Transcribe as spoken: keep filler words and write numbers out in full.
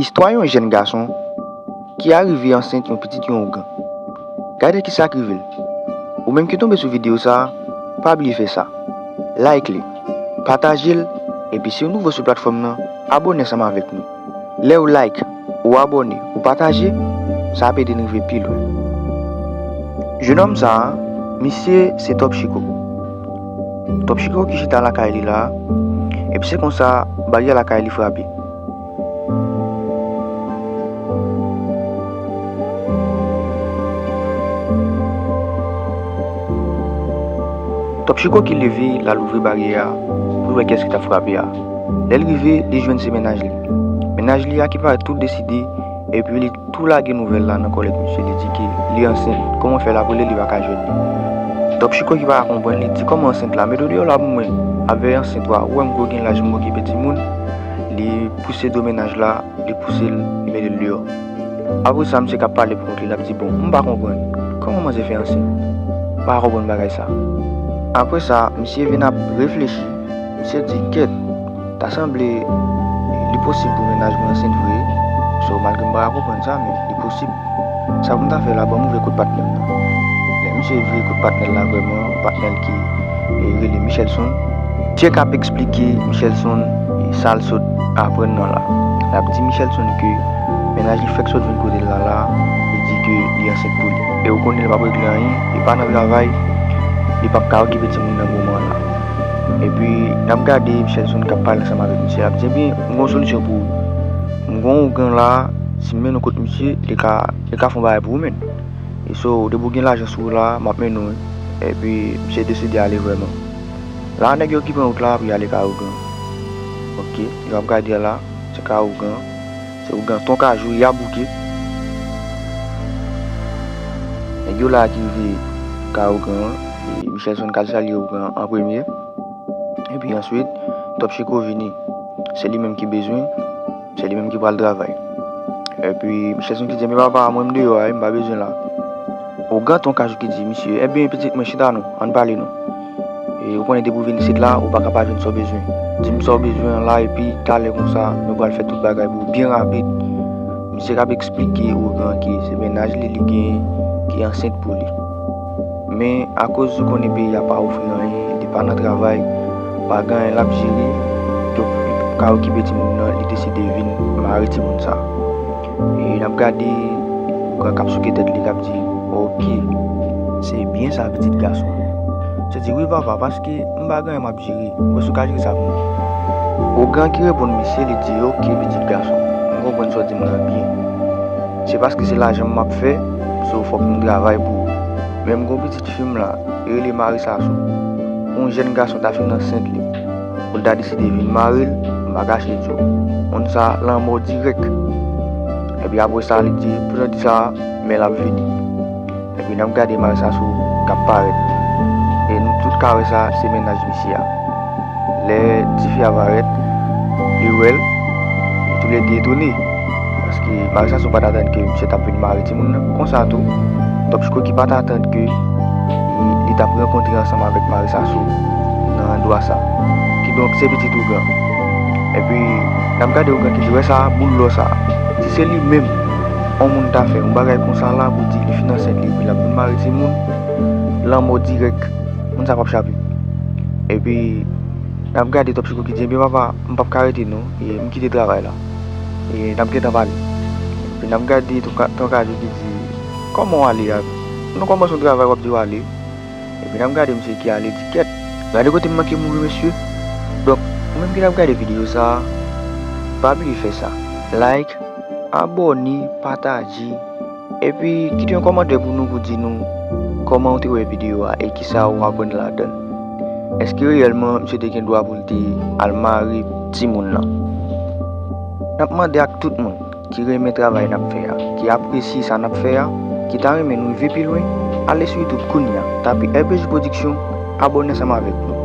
Istwa yon jèn gason ki arive ansent yon pitit yon ougan. Gade kisa k rive l. Ou menm ki tonbe sou videyo sa a, pa bliye fè sa. Like li, pataje l, epi si w nouvo sou platfòm nan, abòne ansanm avèk nou. Lè w like, ou abòne, ou pataje, sa ap ede n rive pi lwen. Jenòm sa a, misye se Top Chiko. Top Chiko ki chita lakay li la, epi se konsa baryè lakay li frape. Top Chiko ki leve, l al ouvri baryè a pou l wè kiyès ki t ap frape a. Lè l rive, li jwenn se mennaj li. Mennaj li a ki parèt tou deside, epi li tou lage nouvèl la nan kòlèt misye, li di ke li ansent. Kòman fè l ap rele, li pa ka jwenn li. Top Chiko ki pa ka konprann, li di, "Kòman ansent la? Mete w deyò la pou mwen. Avè ansent wa, ou wè m gwo gen laj, m okipe timoun." Li pouse do mennaj la, li pouse l, li mete l deyò. Apre sa, misye k ap pale pou kont li, l ap di, "Bon, m pa konprann. Kòman manzè fè ansent? M pa konprann bagay sa." Apre sa, misye vin ap reflechi, misye di, "Kèt, ta sanble li posib pou mennaj mwen ansent vre. So, malgre m pa ka konprann sa, men li posib. Sa pou m ta fè la, ban m ouvè kont patnè m nan." Lè misye ouvri kont patnè l la vrèman, patnè l ki, e, rele Michelson. Misye k ap eksplike Michelson, e, sa l sot aprann nan la. L ap di Michelson ke mennaj li fèk sot vin kote l la la, li di ke li ansent pou li. E ou konnen l p ap regle anyen, li pa nan travay, li p ap ka okipe timoun nan moman la. Epi, n ap gade Michelson k ap pale ansanm avèk misye, l ap di, "Ebyen, m gen yon solisyon pou ou. M gen yon ougan la, si m mennen w kot misye, li ka, li ka fè yon bagay pou ou menm. E so, depi w gen lajan sou ou la, m ap mennen w." Epi, misye deside ale vrèman. La, nèg yo ki pran wout la pou y ale kay ougan. Oke, yo ap gade la, se kay ougan. Se ougan Ton Kajou, y ap bouke. Nèg yo la ki rive kay ougan an, e Michelson k al salye ougan an an premye. Epi answit, Top Chiko vini. Se li menm ki bezwen, se li menm ki pral travay. Epi Michelson ki di, "Men papa, mwen m deyò a, m pa bezwen la." Ougan Ton Kajou ki di, "Misye, ebyen, pitit mwen, chita non, ann pale non. E, ou konnen depi w vin isit la, ou pa ka pa jwenn sa w bezwen. Di m sa w bezwen an la, epi talè konsa, nou pral fè tout bagay pou ou byen rapid." Misye k ap eksplike ougan ke se mennaj li li genyen ki ansent pou li. Men akoz ou konnen peyi a pa ofri anyen, li pa nan travay, pa gen anyen l ap jere, donk li p ap ka okipe timoun nan, li deside vin mare timoun sa. E n ap gade ougan k ap souke tèt li, k ap di, "Oke, se byen sa, pitit gason." Misye di, "Wi, papa, paske m pa gen anyen m ap jere, ou kwè si w ka jere sa pou mwen?" Ougan ki reponn misye, li di, "Oke, pitit gason, m konprann sa w di m nan byen. Se paske se lajan m ap fè, so fòk m travay pou ou. Men m gen yon pitit fi m la, li rele Marissa Sow. Yon jèn gason ta fin ansent li. Pou l ta deside vin mare l, m pa kache di w. Moun sa lanmò dirèk." Epi apre sa, li di, "Pou jan di sa, men l ap vini." Epi n ap gade Marissa Sow k ap parèt. E nou tout ka wè sa, se mennaj misye a. Lè tifi a parèt, li wè l, e toulède etone. Paske Marissa Sow pa t atann ke misye t ap vin mare timoun nan. Konsa tou, Top Chiko ki pa t atann ke li, li t ap rankontre ansanm avèk Marissa Sow nan andwa sa. Kidonk, se pitit ougan. Epi, n ap gade ougan ki di, "Wè sa, boul lò sa. Si se li menm, yon moun ta fè yon bagay konsa la pou di li fin ansent li, epi l ap vin mare timoun, lanmò dirèk, moun sa p ap chape." Epi, n ap gade Top Chiko ki di, "Ebyen, papa, m p ap ka rete non, e m kite travay la. E n ap gentan pale." Epi, n ap gade Ton Ka-, Ton Kajou ki di, "Kòman w ale a? Nou kòmanse yon travay, w ap di w ale?" Epi n ap gade misye ki ale di, "Kèt, gade kote m manke mouri, mesye." Donk, ou menm ki t ap gade videyo sa a, pa bliye fè sa. Like, abòne, pataje, epi kite yon kòmantè pou nou, pou di nou kòman w te wè videyo a e kisa w aprann ladan l. Èske reyèlman misye te gen dwa pou l te al mare timoun nan? N ap mande ak tout moun ki renmen travay n ap fè a, ki apresye sa n ap fè a, ki ta renmen nou rive pi lwen, ale sou YouTube kounye a, tape R P J Production, abòne ansanm avèk nou.